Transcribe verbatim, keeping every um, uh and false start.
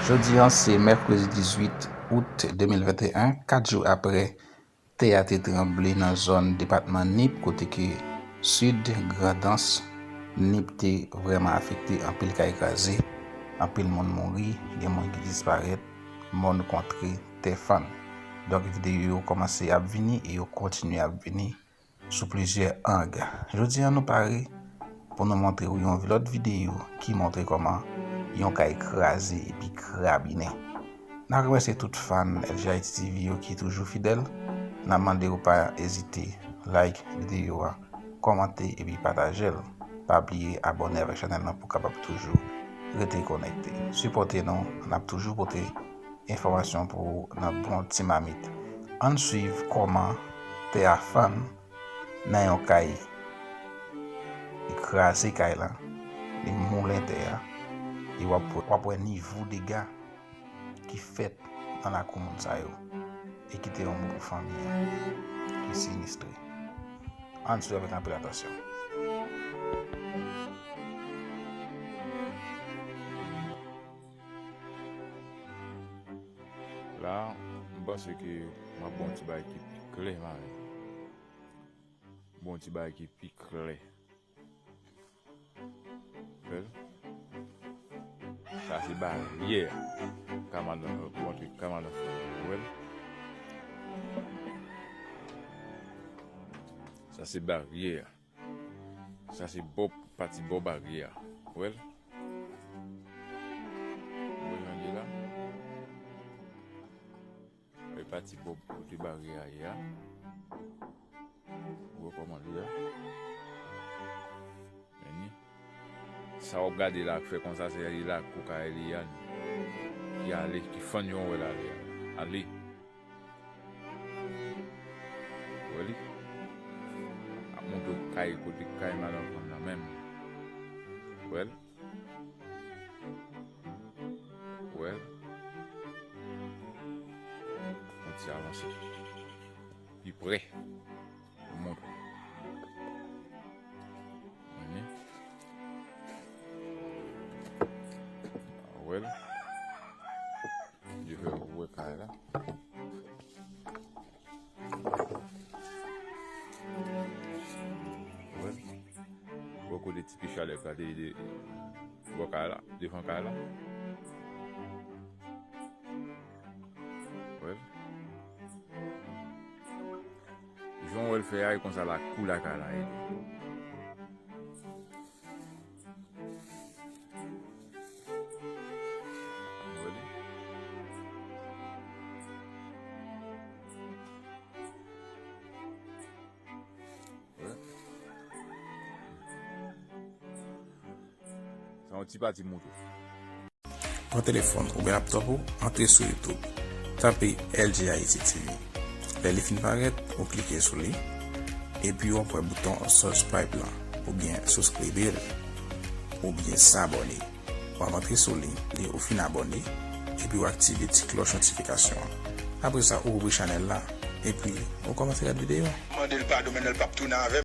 Jodi a se mèkredi dizuit out de mil venteyen, kat jou apre tè a te tranble nan zòn depatman Nip, kote ke sid Grandans, Nip te vrèman afekte, anpil kay kraze, anpil moun mouri, gen moun ki disparèt, mòn kontre, tè fann. Donk videyo yo kòmanse ap vini e yo kontinye ap vini sou plizyè ang. Jodi a nou pare pou nou montre w yon lòt videyo ki montre kòman yon kay kraze epi krabinen. N ap remèsye tout fan L G Haiti T V yo ki toujou fidèl. N ap mande w pa ezite like videyo a, kòmante epi pataje l. Pa bliye abòne avèk chanèl lan pou w kapab toujou rete konekte. Sipòte nou, n ap toujou pote enfòmasyon pou ou nan bon ti mamit. Ann swiv kòman tè a fann nan yon kay. Li kraze kay lan, li moulen tè a, e w ap, w ap wè nivo dega ki fèt nan lakou moun sa yo e kite yon bout pou fanmi an ki sinistre. Ann swiv avèk anpil atansyon. La, m panse ke m ap ba w ti bagay ki pi klè, mari. Bon, ti bagay ki pi klè. Wè l. Sa se baryè. Kamadan, bon, ti kamadan. Wè l. Sa se baryè. Sa se bò, pati bò baryè. Wè l. Wè l jan l ye la. E pati bò kote baryè a ye a. Ou wè kòman l ye a. Men ni. Sa w ap gade la k fè konsa, se lakou kay li a ki ale, ki fann jan w wè l ale a. Ale. Ou wè li? Ap montre w kay, kote kay madanm fanm nan menm. Ou wè l? Wè. Yon ti avanse. Pi pre. Pou montre. Vini. Wè l. Yo fè wè kay la. Wè. Bò kote ti pi chalè sa te de bò kay la, devan kay la. Wè. Jan w wè l fè a, e konsa lakou lakay la ye tou. Wè li. Wè. Sa yon ti pati moto. Pran telefòn oubyen laptòp ou, antre sou YouTube. Tape L G Haiti T V. Lè li fin parèt, ou klike sou li, epi w ap wè bouton subscribe lan, oubyen subscribe l, oubyen s'abonner. W ap antre sou li, lè ou fin abòne, epi w aktive ti klòch notifikasyon an. Apre sa, ou ouvri chanèl la, epi ou kòmanse gade videyo. Mande l padon, men l p ap tounen avè m.